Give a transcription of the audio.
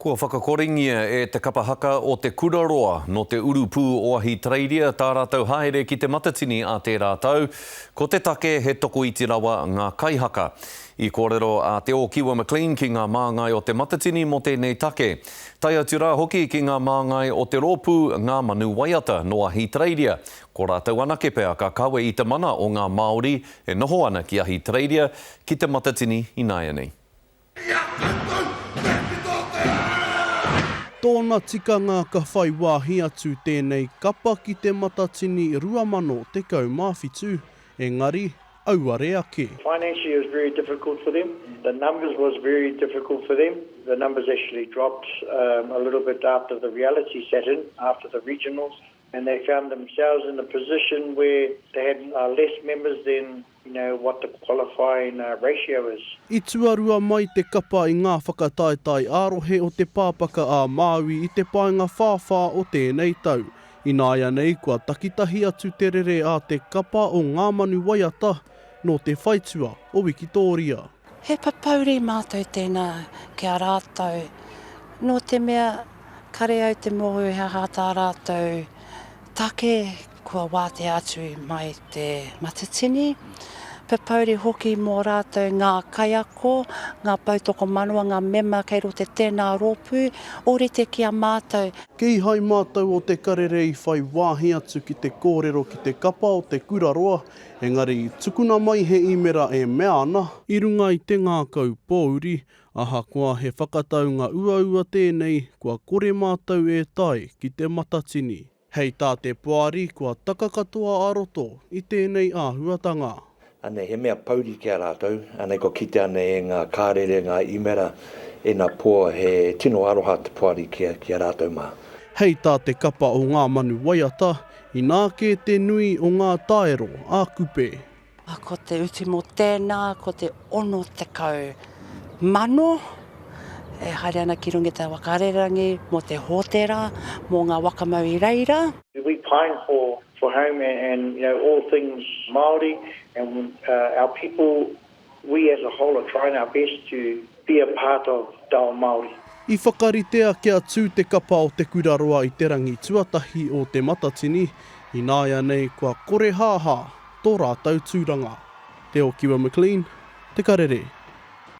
Kua whakakorengia e te kapa haka o Te Kura Roa nō te urupū o Ahitereiria tā rātou haere ki Te Matatini a tērā tau, ko te take he tokoiti rawa ngā kaihaka. I kōrero a Te Ōkiwa McLean ki ngā māngai o Te Matatini mō tēnei take. Tae atu rā hoki ki ngā māngai o te rōpū Ngā Manu Waiata nō Ahitereiria, ko rātou anake pea ka kawe i te mana o ngā Māori e noho ana ki Ahitereiria ki Te Matatini ināianei. I a koutou te pito o te ao! Tōna tikanga ka whai wāhi atu tēnei kapa ki Te Matatini 2017, engari, auare ake. Financially it was very difficult for them, the numbers was very difficult for them, the numbers actually dropped a little bit after the reality set in, after the regionals, and they found themselves in a position where they had less members than You know what the qualifying ratio is. I tuarua mai te kapa i ngā whakataetae ā-rohe o Te Pāpaka a Māui i te Paengawhāwhā o tēnei tau. Ināianei kua takitahi atu te rere a te kapa o Ngā Manu Waiata nō te whaitua o Wikitōria. He papouri mātou tēnā ki a rātou, nō te mea kare au te mōhio he aha tā rātou take Kua wātea atu mai te Matatini. Papouri hoki mō rātou ngā kaiako, ngā poutokomanawa, ngā mema kei roto tēnā rōpū, ōrite ki a mātou. Kīhai mātou o Te Karere i whai wāhi atu ki te kōrero ki te kapa o Te Kura Roa, engari i tukuna mai he īmera e mea ana, I runga i te ngākau pōuri, ahakoa he whakataunga uaua tēnei, kua kore mātou e tae ki Te Matatini. Hei tā te poari kua taka katoa a roto i tēnei āhuatanga. Anei, he mea pouri ki a rātou, anei kua kitea ana e ngā kārere, ngā īmera, e ngā poa, he tino aroha te poari ki a rātou mā. Hei tā te kapa o Ngā Manu Waiata, inā kē te nui o ngā taero a Kupe. Ko te utu mō tēnā, ko te 60 mano e haere ana ki runga i te waka rererangi mō te hōtera, mō ngā waka mau i reira. We pine for for home and you know all things Māori and our people we as a whole are trying our best to be a part of te ao Māori. I whakaritea kia tū te kapa o Te Kura Roa i te rangi tuatahi o Te Matatini, ināianei kua korehāhā tō rātou tūranga. Te Okiwa McLean, Te Karere.